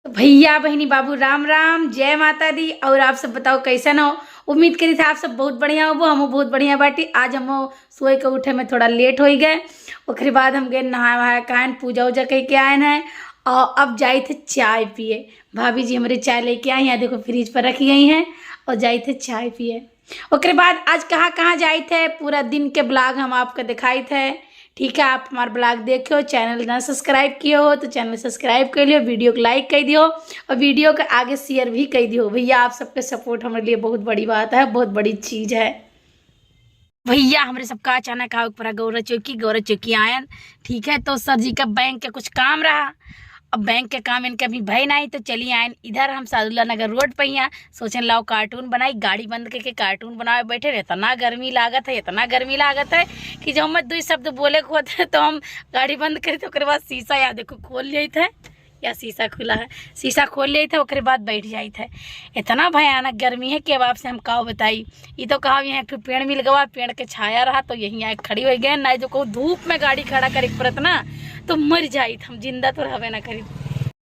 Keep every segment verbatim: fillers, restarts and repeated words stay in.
तो भैया, बहिनी, बाबू, राम राम, जय माता दी। और आप सब बताओ, कैसन हो? उम्मीद करी थे आप सब बहुत बढ़िया होबो, हमहू बहुत बढ़िया बाटी। आज हमहू सोए के उठे में थोड़ा लेट होइ गए। ओकरे बाद हम गए नहाए वहाए के आएन, पूजा उजा कइ के आएन है। और अब जाइत है चाय पिए। भाभी जी हमरे चाय लेके आई हैं, देखो फ्रिज पर रखी गई हैं। और जाइत है चाय पिए। ओकरे बाद आज कहाँ कहाँ जाइत है, पूरा दिन के vlog हम आपका दिखाइत है। ठीक है, आप हमार vlog देखे हो, channel ना subscribe किए हो तो channel subscribe कर लियो, video को like कर दियो और video को आगे share भी कर दियो। भैया, आप सबके support हमारे लिए बहुत बड़ी बात है, बहुत बड़ी चीज़ है। भैया, हमरे सबका अचानक आवे के पड़ा गौरा चौकी, गौरा चौकी आयन। ठीक है, तो सर जी का बैंक के कुछ काम रहा। अब बैंक के काम इनके अभी भय नहीं, तो चली आयन इधर हम सादुल्ला नगर रोड पे हियाँ। सोचन लाओ cartoon बनाई, गाड़ी बंद करके cartoon बनावे बैठे रहे। इतना गर्मी लागत है, इतना गर्मी लागत है कि जो हम दुई शब्द बोले के होते हैं तो हम गाड़ी बंद करी तो ओकरे बाद शीशा या देखो खोल लेते हैं। या शीशा खुला है, शीशा खोल लेते हैं, ओकरे बाद बैठ जाइत है। इतना भयानक गर्मी है कि अब आपसे हम का बताई। ई तो कहा, यहाँ एक ठो पेड़ मिल गवा, पेड़ के छाया रहा तो यहीं आए खड़ी होइ गए, नहीं तो कहूँ धूप में गाड़ी खड़ा करे के पड़त ना तो मर जाइत, हम जिंदा तो रहबे ना करी।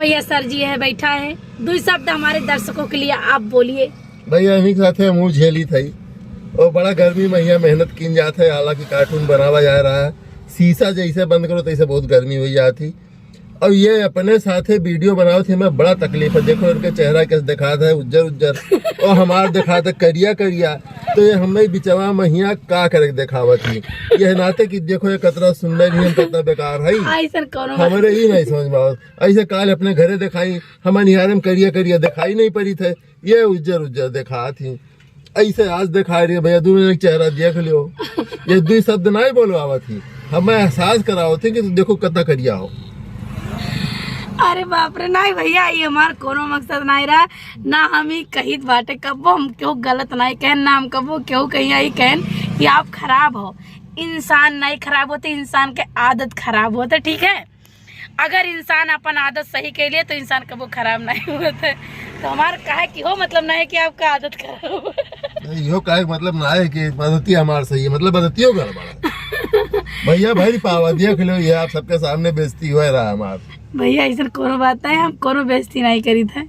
भैया, सर जी है बैठा है, दो शब्द हमारे दर्शकों के लिए आप बोलिए। भैया, इन्हीं के साथे मुँह झेली थई। और बड़ा गर्मी में यहाँ मेहनत कीन जात है, हालांकि cartoon बनावा जा रहा है। शीशा जैसे बंद करो तैसे बहुत गर्मी होइ जात ही। और ये अपने साथे video बनावत ही, हमें बड़ा तकलीफ है। देखो इनके चेहरा कैसे दिखात है, उज्जर उज्जर, और हमार दिखात है करिया करिया। तो ये हमें बिचवा महिया का करे के दिखावत ही। ये नाते कि देखो ये कतरा सुंदर ही, हम कतरा बेकार है। ऐसन कोनो बात हमारे ही नहीं समझ में आवत। ऐसे काल अपने घरे दिखाई, हमारे निहारे में करिया करिया दिखाई नहीं पड़ी थे, ये उज्जर उज्जर दिखात ही। ऐसे आज दिखा रही है भैया, दोनों एक चेहरा देख लियो। ये दुई शब्द नहीं बोलवावत ही, हमें एहसास करावत ही कि तू देखो कतना करिया हो। अरे बाप रे, नहीं भैया, ये हमार कोनो मकसद नहीं रहा, ना हम ही कहित बाटे। कबो हम केहू गलत नहीं कहन, ना हम कबो केहू कहीं आई कहन कि आप खराब हो। इंसान नहीं खराब होते, इंसान के आदत खराब होते, ठीक है। अगर इंसान अपन आदत सही कर लिए तो इंसान कबो खराब नहीं होत है। तो हमार काहे कि हो मतलब नहीं कि आपका आदत खराब हो। नहीं, यो काहे मतलब ना है कि आदतिया हमार सही है, मतलब आदतियो गड़बड़ है। भैया भाई पावा देख लो, ये आप सबके सामने बेइज्जती हो रहा है हमार। भैया ऐसा कोनो बात नहीं, हम कोनो बेइज्जती नहीं करी थे।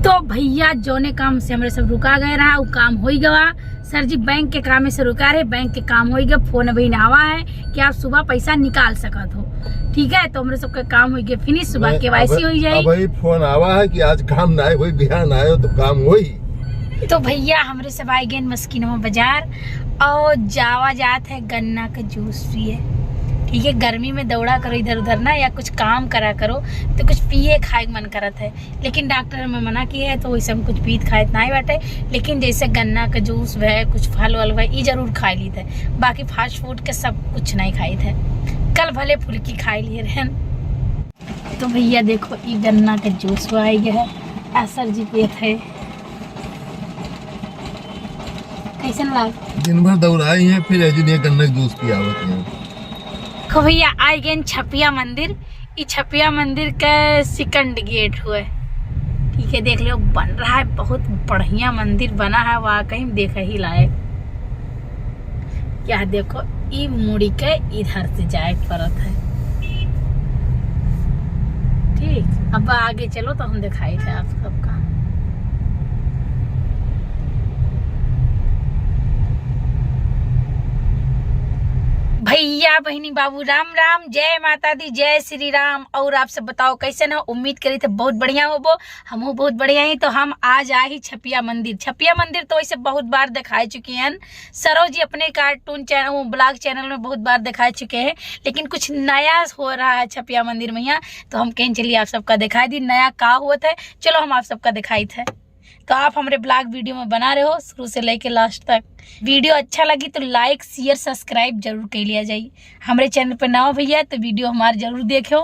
तो भैया, जौने काम से हमरे सब रुका गए रहा, उ काम होई गवा। सर जी बैंक के काम से रुका रहे, बैंक के काम होई गवा। फोन अभी आवा है कि आप सुबह पैसा निकाल सकत हो। ठीक है, तो हमरे सबके काम होई गवा finish, सुबह KYC होई जाई। अभी फोन आवा है कि आज काम ना होई, बिहान आयो तो काम होई। तो भैया, हमरे सब आए गए मस्किनवा बाजार और जावा जात है गन्ना का जूस पिए। ठीक है, गर्मी में दौड़ा करो इधर उधर ना, या कुछ काम करा करो, तो कुछ पिए खाए के मन करत है। लेकिन डॉक्टर हमें मना किए है, तो वैसे हम कुछ पीत खाइत नहीं बाटे। लेकिन जैसे गन्ना के जूस भए, कुछ फल वल भए, ई जरूर खाए लीत है। बाकी fast food के सब कुछ नहीं खाइत है। कल भले फुल्की खाए लिए रहन। तो भैया देखो, ई गन्ना के जूस आई गया है, आ सर जी पियत है। कैसन लाग? दिन भर दौड़ाई है, फिर ऐसे लिए गन्ना के जूस पियावत है। देखो भैया, आई गए छपिया मंदिर। ई छपिया मंदिर के second gate हुए। ठीक है, देख लो, बन रहा है, बहुत बढ़िया मंदिर बना है, वाकई में देखे ही लायक। यह देखो, ई मुड़ी के इधर से जाए के पड़त है। ठीक, अब आगे चलो तो हम दिखाई थे आप सबका। भैया, बहिनी, बाबू, राम राम, जय माता दी, जय श्री राम। और आप सब बताओ, कैसन हो? उम्मीद करी थे बहुत बढ़िया होबो, हमहू बहुत बढ़िया ही। तो हम आज आए ही छपिया मंदिर। छपिया मंदिर तो वैसे बहुत बार दिखाए चुकी हैं सरो जी अपने cartoon channel, वो vlog channel में बहुत बार दिखा चुके हैं, लेकिन कुछ नया हो रहा है छपिया मंदिर में यहाँ, तो हम कहें चलिए आप सबका दिखाई दी नया का होत है। चलो हम आप सबका दिखाई थे। तो आप हमरे vlog video में बना रहे हो शुरू से लेके last तक। Video अच्छा लगी तो like, share, subscribe जरूर कर लिया जाए। हमरे channel पे नवा भैया तो video हमार जरूर देखो।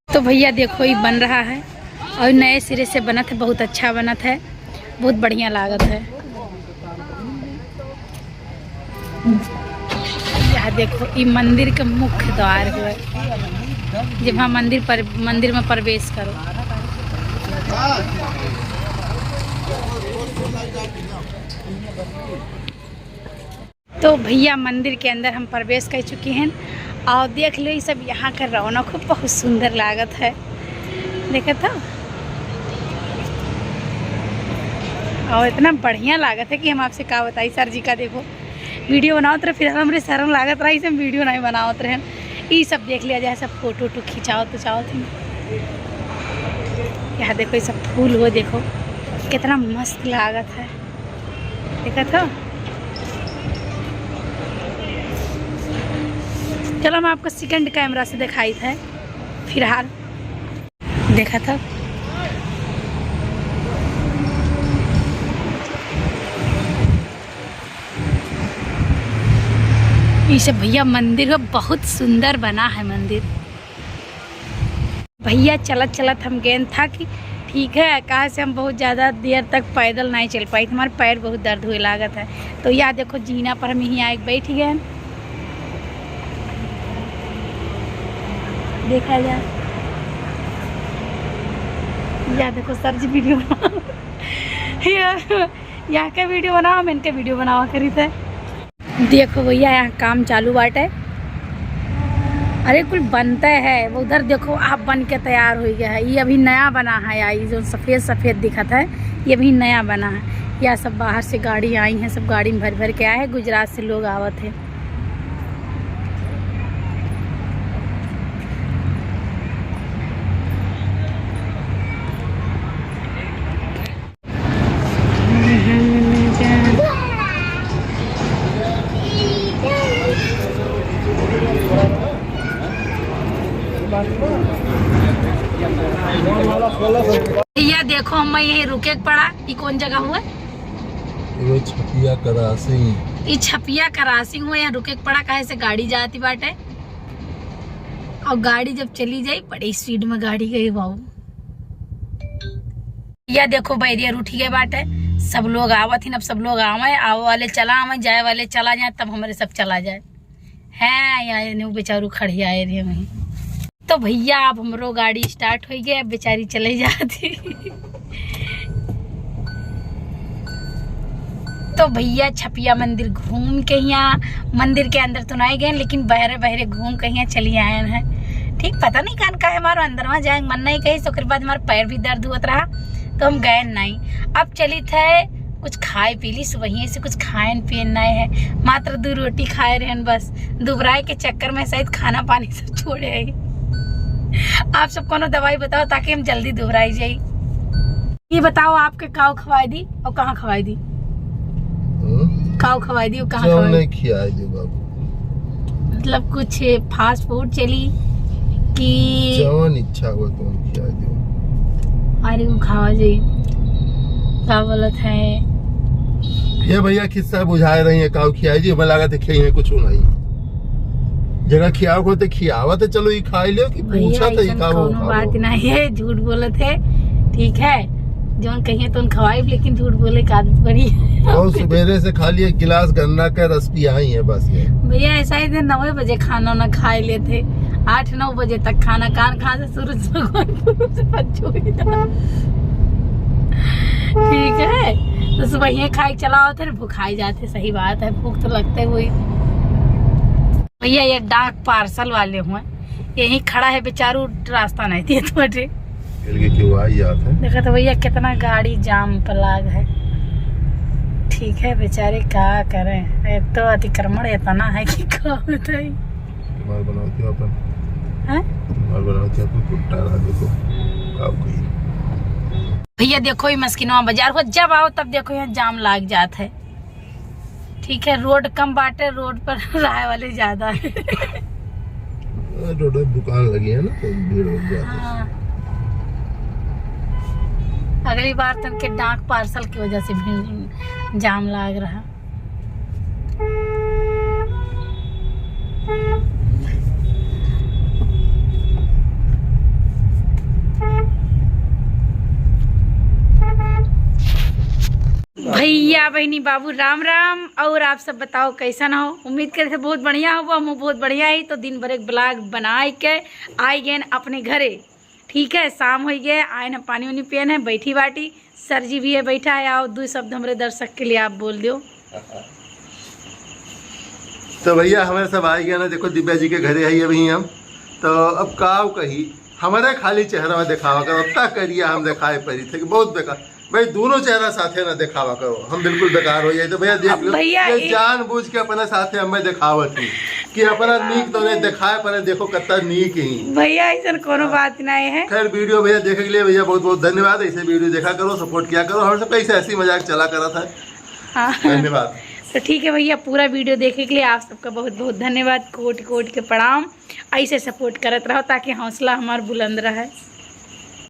तो भैया देखो, ये बन रहा है और नए सिरे से बनत है, बहुत अच्छा बनत है, बहुत बढ़िया लागत है। यह देखो, ये मंदिर के मुख्य द्वार हुए, जब हम मंदिर पर, मंदिर में प्रवेश करो। तो भैया, मंदिर के अंदर हम प्रवेश कर चुकी हैं और देख लो, ये सब यहाँ का रौनक हो, बहुत सुंदर लागत है। देखे तो, और इतना बढ़िया लागत है कि हम आपसे का बताई। सर जी का देखो, वीडियो बनावत रहे, फिर हमरे शर्म लागत रहा, इसे हम वीडियो नहीं बनावत रहे। ई सब देख लिया जाए, सब फोटो वोटो खिंचावत उचावत ही। यहाँ देखो, ये सब फूल हो, देखो कितना मस्त लागत है, देखत हो। चलो, हम आपको सेकंड कैमरा से दिखाई थे फिलहाल। देखा था। ई सब भैया मंदिर हो, बहुत सुंदर बना है मंदिर। भैया चलत चलत हम गए था कि ठीक है, काहे से हम बहुत ज़्यादा देर तक पैदल नहीं चल पाई, हमारे पैर बहुत दर्द हुए लागत है। तो या देखो, जीना पर हम यहीं आके बैठ गए। देखा जाए, या देखो सर जी वीडियो या, यहाँ के वीडियो बनाओ, हम इनके वीडियो बनावा करी थे। देखो भैया, यहाँ काम चालू बाटे। अरे, कुल बनते है, वो उधर देखो, आप बन के तैयार हो गया है। ये अभी नया बना है, आई जो सफेद सफेद दिखत है, ये अभी नया बना है। या सब बाहर से गाड़ी आई है, सब गाड़ी में भर भर के आए हैं, गुजरात से लोग आवत है। भैया देखो, हम यहीं रुके के पड़ा। ई कौन जगह हुआ? ये छपिया करासिंग। ई छपिया करासिंग हुआ, यहाँ रुके के पड़ा, काहे से गाड़ी जाती बाटे। और गाड़ी जब चली जाई, बड़ी स्पीड में गाड़ी गई बाबू। या देखो, बैरियर उठ गए बाटे, सब लोग आवत ही, अब सब लोग आवे, आवे वाले चला आवे, जाए वाले चला जाए, तब हमरे सब चला जाए। हैं, या एने उ बेचारू खड़ियाए रहे वहीं। तो भैया, अब हमरो गाड़ी स्टार्ट हो गया, अब बेचारी चले जाती। तो भैया, छपिया मंदिर घूम के यहाँ, मंदिर के अंदर तो नहीं गए, लेकिन बहरे बहरे घूम के यहाँ चली आए हैं। ठीक, पता नहीं कान का है, हमारो अंदर वहाँ जाए मन नहीं कही, ओकर बाद हमारा पैर भी दर्द हुआ रहा, तो हम गए नहीं। अब चली थे कुछ खाए पी ली, सुबह से कुछ खाएन पियन नहीं है, मात्र दो रोटी खाए रहन बस। दुबराए के चक्कर में शायद खाना पानी सब छोड़े है। आप सब कोनो दवाई बताओ, ताकि हम जल्दी दुबराई जाई। ये बताओ, आपके काव खवाई दी और कहाँ खवाई दी? हम्म? काव खवाई दी और कहाँ जौन खवाई दी? नहीं खियाए दे बाबू। मतलब कुछ फास्ट फूड चली कि जौन इच्छा हो तौन खियाए दे। अरे, वो खावा जाई, का बोलत है? ये भैया खिस्सा बुझाए रही है, काव खियाए जी, हमें लागत है खियाई है कुछ नहीं। जगह खियाव को तो खियावा तो चलो, ई खाई ले कि भैया, पूछा तो ई अइसन का वो कौनो खाओ। बात नहीं है, झूठ बोलत है, ठीक है, जौन कहिए तो खवाई, लेकिन झूठ बोले का आदत पड़ी। और सुबेरे से खाली एक गिलास गन्ना का रस पियाई है बस ये। भैया, ऐसा ही दिन नौ बजे खाना ना खाए लेते, आठ नौ बजे तक खाना, कान खा से सूरज भगवान पूरब से पहुंच गया। ठीक है, तो सुबह ये खाए चला होते, भुखाई जाते, सही बात है, भूख तो लगते हुई। भैया, ये डाक पार्सल वाले हुए, यहीं खड़ा है बेचारू, रास्ता नहीं दिए तो बटे। मिल के क्यों आई जात है? देखा तो भैया, कितना गाड़ी जाम पर लाग है। ठीक है, बेचारे का करें, एक तो अतिक्रमण इतना है कि का बताई। माल बनावती हो अपन। हैं? माल बनावती हो अपन, कुट्टा रहा देखो, का कोई। भैया देखो, ये मस्किनवा बाजार हो, जब आओ तब देखो यहाँ जाम लाग जात है। ठीक है, रोड कम बाटे, रोड पर रहे वाले ज्यादा है। रोड पर दुकान लगी है ना, तो भीड़ हो जाती है। हाँ। अगली बार तो उनके डाक पार्सल की वजह से भीड़, जाम लाग रहा। भैया, बहिनी, बाबू, राम राम। और आप सब बताओ, कैसन हो? उम्मीद करे थे बहुत बढ़िया हो, हम बहुत बढ़िया ही। तो दिन भर एक ब्लॉग बनाए के आई गए अपने घरे। ठीक है, शाम हो गए, आए न पानी उनी पियन है, बैठी बाटी, सर जी भी है बैठा है। आओ, दो शब्द हमारे दर्शक के लिए आप बोल दो। तो भैया, हमारे सब आ गया ना, देखो दिव्या जी के घरे है अभी हम। तो अब का कही, हमारे खाली चेहरा में दिखावा कर, उतना करिया हम दिखाए पड़ी थे कि बहुत बेकार। भाई, दोनों चेहरा साथे ना देखावा करो, हम बिल्कुल बेकार हो जाए। तो भैया, देख अब लो, भैया, ये एक जानबूझ के अपने साथे हमें देखावत ही कि अपना नीक तो नहीं देखाए, पर देखो कितना नीक ही। भैया, ऐसन कोनो बात नहीं है। खैर, वीडियो भैया देखे के लिए भैया बहुत बहुत धन्यवाद। ऐसे वीडियो देखा करो, सपोर्ट किया करो, हम सब कैसे हंसी मजाक चला करा था। हाँ। धन्यवाद। तो ठीक है भैया, पूरा वीडियो देखे के लिए आप सबका बहुत बहुत धन्यवाद, कोटि कोटि के प्रणाम। ऐसे सपोर्ट करत रहो ताकि हौसला हमार बुलंद रहे।